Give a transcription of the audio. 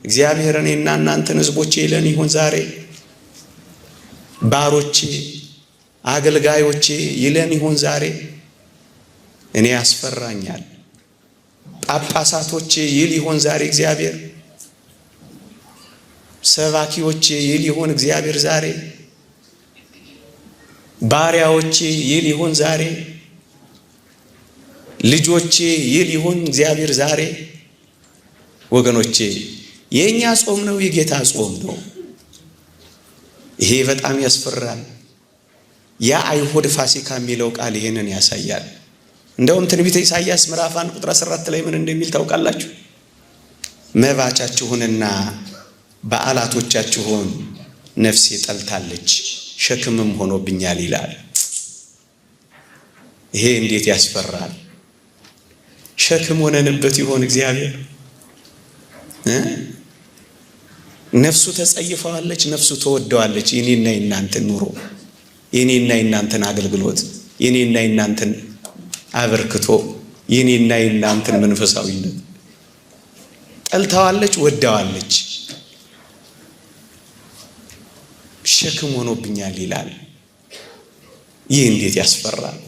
እግዚአብሔር እኔና እናንተን ሕዝቦቼ ይለን ይሆን ዛሬ? ባሮቼ አገልጋዮቼ ይለን ይሆን ዛሬ? እኔ ያስፈራኛል። ጳጳሳቶቼ ይል ይሆን ዛሬ እግዚአብሔር? ሰባኪዎቼ ይል ይሆን እግዚአብሔር ዛሬ? ባሪያዎቼ ይል ይሆን ዛሬ? ልጆቼ ይል ይሆን እግዚአብሔር ዛሬ? ወገኖቼ የእኛ ጾም ነው፣ የጌታ ጾም ነው። ይሄ በጣም ያስፈራል። ያ አይሁድ ፋሲካ የሚለው ቃል ይሄንን ያሳያል። እንደውም ትንቢተ ኢሳይያስ ምዕራፍ 1 ቁጥር 14 ላይ ምን እንደሚል ታውቃላችሁ? መባቻችሁንና በዓላቶቻችሁን ነፍሴ ጠልታለች፣ ሸክምም ሆኖብኛል ይላል። ይሄ እንዴት ያስፈራል! ሸክም ሆነንበት ይሆን እግዚአብሔር? ነፍሱ ተጸይፈዋለች፣ ነፍሱ ተወደዋለች። የኔና የናንተን ኑሮ፣ የኔና የናንተን አገልግሎት፣ የኔና የናንተን አበርክቶ፣ የኔና የናንተን መንፈሳዊነት ጠልተዋለች፣ ወደዋለች። ሸክም ሆኖብኛል ይላል። ይህ እንዴት ያስፈራል!